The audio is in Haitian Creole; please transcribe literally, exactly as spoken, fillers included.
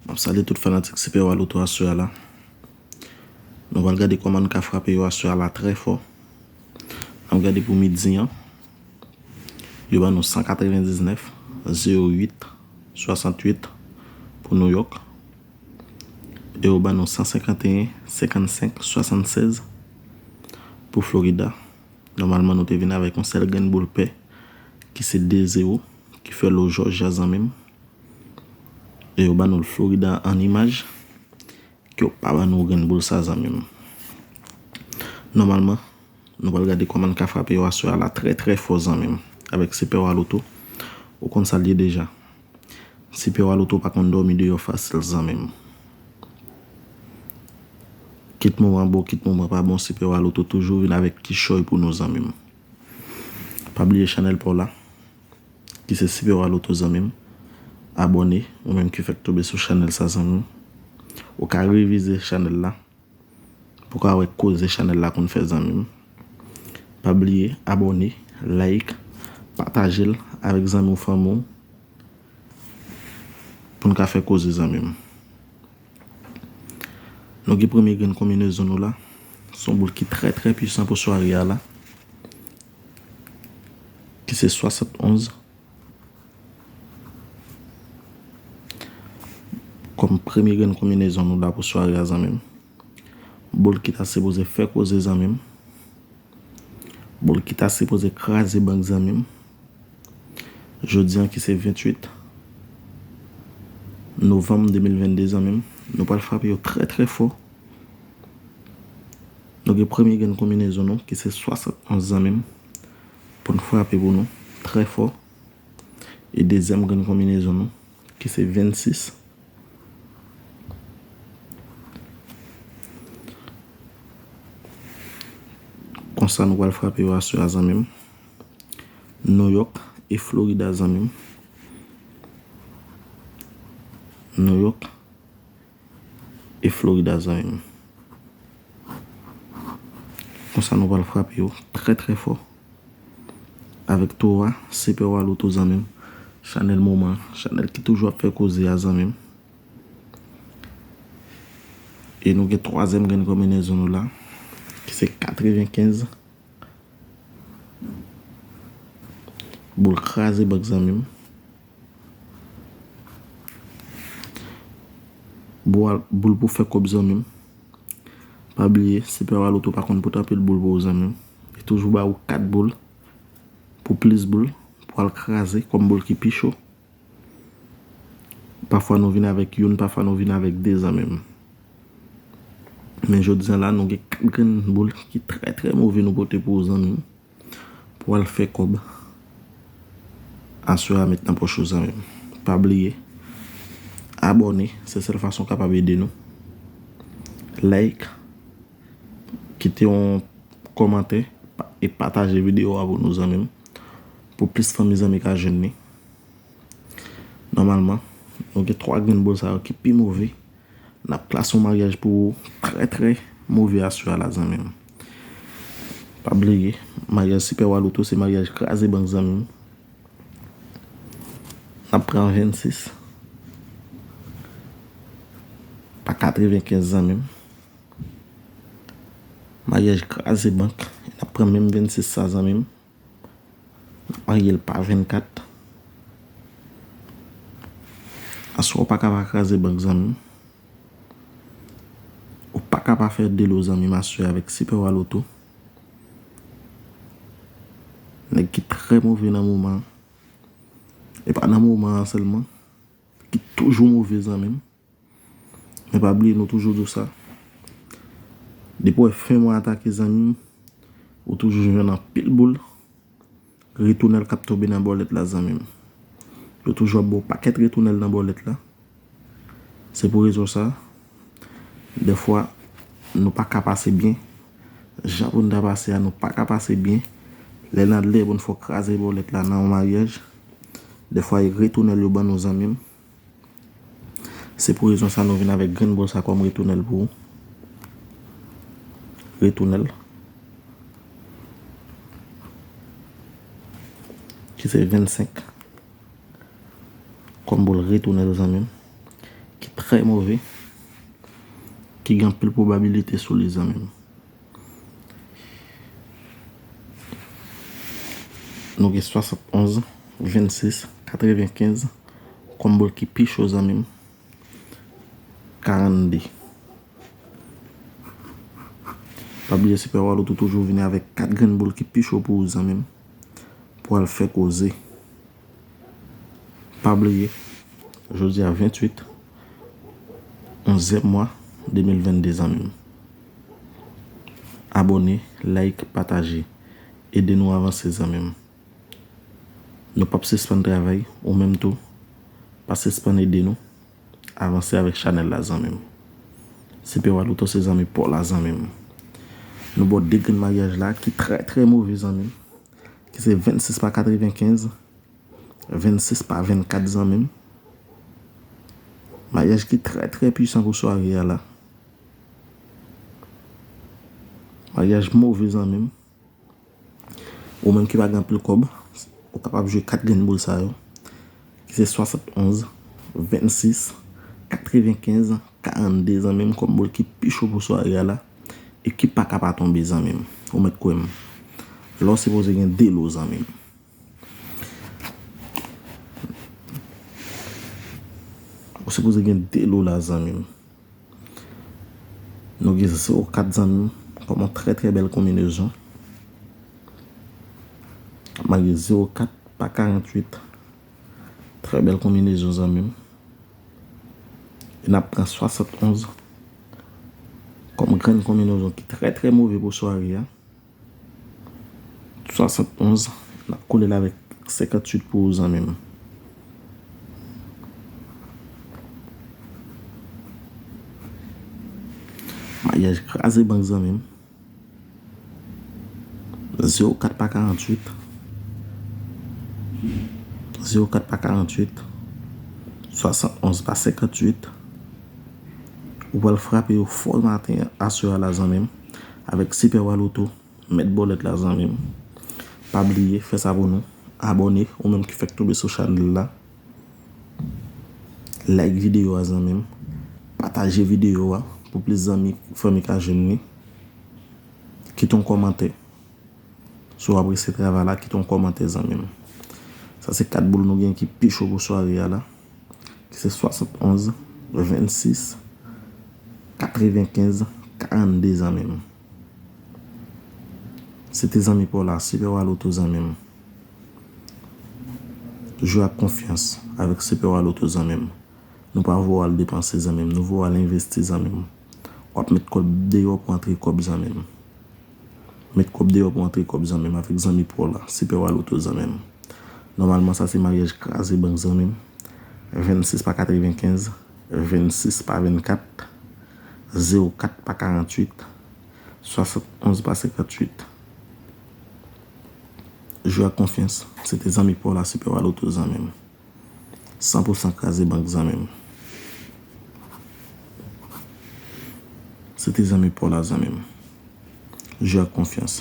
M ap salye tout fanatik Super Wa Lotto aswè a la. Nou pral gade kòman n ka frape yo aswè a la trè fò. N ap gade pou midi an. Yo ban nou san katrevendiznèf, zewo uit, swasanntuit pou New York. E yo ban nou san senkanteyen, senkannsenk, swasannsèz pou Florida. Nòmalman, nou te vin avèk yon sèl grenn boul pè, ki se de zewo, ki fè l o Jòjya, zanmi m. E yo ban nou l Florida an imaj, ke yo pa ban nou grenn boul sa, zanmi m. Nòmalman, nou pral gade kòman n ka frape yo aswè a la trè, trè fò, zanmi m, avèk Super Wa Lotto. Ou konn sa l ye deja. Super Wa Lotto pa konn dòmi deyò fasil, zanmi m. Kit moman bon, kit moman pa bon, Super Wa Lotto toujou vin avèk kichòy pou nou, zanmi m. Pa bliye chanèl pa w la, ki se Super Wa Lotto, zanmi m. Abòne, ou menm ki fèk tonbe sou chanèl sa, zanmi m. Ou ka revize chanèl la pou w ka wè koze chanèl la konn fè, zanmi m. Pa bliye abòne, like, pataje l avèk zanmi w, fanmi w, pou n ka fè koze, zanmi m. Nou gen premye grenn konbinezon nou la. Se yon boul ki trè, trè pwisan pou sware a la, ki se swasannonz. Kòm premye grenn konbinezon nou la pou sware a, zanmi m. Boul ki ta sipoze fè koze, zanmi m. Boul ki ta sipoze kraze bank, zanmi m. Jodi an ki se ventuit novanm de mil vennde, zanmi m, nou pral frape yo trè, trè fò. Nou gen premye grenn konbinezon nou, ki se swasannonz, zanmi m, pou n frape pou nou trè fò. E dezyèm grenn konbinezon nou, ki se vennsis. Konsa nou pral frape yo aswè a, zanmi m. New York e Florida, zanmi m. New York e Florida, zanmi m. Konsa nou pral frape yo trè, trè fò. Avèk tou a, Super Wa Lotto, zanmi m. Chanèl moman, chanèl ki toujou ap fè koze a, zanmi m. E nou gen twazyèm grenn konbinezon nou la, ki se katrevenkenz. Boul kraze bank, zanmi m. Boul, boul pou fè kòb, zanmi m. Pa bliye, Super Wa Lotto pa konn pote anpil boul pou ou, zanmi m. Li toujou ba ou kat boul, pou plis boul, pou al kraze kòm boul ki pi cho. Pafwa nou vin avèk youn, pafwa nou vin avèk de, zanmi m. Men jodi a la, nou gen kat grenn boul ki trè, trè move nou pote pou ou, zanmi m, pou al fè kòb aswè a, met nan pòch ou, zanmi m. Pa bliye abòne, se sèl fason w kapab ede nou. Like, kite yon kòmantè pa- e pataje videyo a pou nou, zanmi m, pou plis fanmi, zanmi ka jwenn li. Nòmalman, nou gen twa grenn boul sa yo ki pi move. N ap klase yon maryaj pou ou trè, trè move aswè a la, zanmi m. Pa bliye, maryaj Super Wa Lotto se maryaj kraze bank, zanmi m. N ap pran vennsis pa katrevenkenz, zanmi m. Maryaj kraze bank. N ap pran menm vennsis sa, zanmi m. N ap marye l pa vennkat. Aswè ou pa ka pa kraze bank, zanmi m. Ou pa ka pa fè de lo, zanmi m, aswè avèk Super Wa Lotto. Nèg ki trè move nan moman an. E pa nan moman an sèlman. Ki toujou move, zanmi m. Men pa bliye, nou toujou di w sa. Depi w wè fen mwa atake, zanmi m, ou toujou jwenn anpil boul retounèl k ap tonbe nan bòlèt la, zanmi m. Yo toujou ap ba w pakèt retounèl nan bòlèt la. Se pou rezon sa, dèfwa, nou pa ka pase byen. Jan pou n ta pase a, nou pa ka pase byen. Lè n al lè pou n fè w kraze bòlèt la nan yon maryaj, dèfwa, e retounèl yo ban nou, zanmi m. Se pou rezon sa nou vin avèk grenn boul sa kòm retounèl pou ou. Retounèl. Ki se vennsenk. Kòm boul retounèl, zanmi m. Ki Trè move, ki gen anpil pwobabilite sou li, zanmi m. Nou gen swasannonz, vennsis, katrevenkenz kòm boul ki pi cho, zanmi m. Karannde. Pa bliye, Super Waloto toujou vini avèk kat grenn boul ki pi cho pou ou, zanmi m, pou al fè koze. Pa bliye, jodi a venntuit, onzyèm mwa de mil vennde, zanmi m. Abòne, like, pataje. Ede nou avanse, zanmi m. Nou p ap sispann travay, ou menm tou, pa sispann ede nou avanse avèk chanèl la, zanmi m. Super Waloto se zanmi pa w la, zanmi m. Nou ba w de grenn maryaj la ki trè, trè move, zanmi m. Ki se vennsis pa katrevenkenz, vennsis pa vennkat, zanmi m. Maryaj ki trè, trè pwisan pou sware a la. Maryaj move, zanmi m. Ou menm ki pa gen anpil kòb, ou kapab jwe kat grenn boul sa yo, ki se swasannonz, vennsis, katrevenkenz, karannde, zanmi m, kòm boul ki pi cho pou sware a la, e ki pa ka pa tonbe, zanmi m. Ou mèt kwè m. La w sipoze gen de lo, zanmi m. Ou sipoze gen de lo la, zanmi m. Nou gen zewo kat, zanmi m, kòm yon trè, trè bèl konbinezon. Marye zewo kat pa karanntuit. Trè bèl konbinezon, zanmi m. E n ap pran swasannonz kòm grenn konbinezon ki trè, trè move pou sware a. Swasannonz, n ap kole l avèk senkantuit pou ou, zanmi m. Maryaj kraze bank, zanmi m. Zewo kat pa karanntuit. Zewo kat pa karanntuit. Swasannonz pa senkantuit. Ou pral frape yo fò maten an, aswè a la, zanmi m, avèk Super Waloto. Mèt bòlèt la, zanmi m. Pa bliye, fè sa pou nou. Abòne, ou menm ki fèk tonbe sou chanèl la. Like videyo a, zanmi m. Pataje videyo a pou plis zanmi, fanmi ka jwenn li. Kite yon kòmantè. Si w apresye travay la, kite yon kòmantè, zanmi m. Sa se kat boul nou gen ki pi cho pou sware a la. Ki se swasannonz, vennsis, katrevenkenz, karannde, zanmi m. Se te zanmi pa w la, Super Waloto, zanmi m. Jwe ak konfyans avèk Super Waloto, zanmi m. Nou pa voye w al depanse, zanmi m. Nou voye w al envesti, zanmi m. W ap met kòb deyò pou antre kòb, zanmi m. Met kòb deyò pou antre kòb, zanmi m, avèk zanmi pa w la, Super Waloto, zanmi m. Nòmalman, sa se maryaj kraze bank, zanmi m. Vennsis pa katrevenkenz, vennsis pa vennkat, zewo kat pa karanntuit, swasannonz pa senkantuit. Jwe ak konfyans. Se te zanmi pa w la, Super Waloto, zanmi m. San pou san kraze bank, zanmi m. Se te zanmi pa w la, zanmi m. Jwe ak konfyans.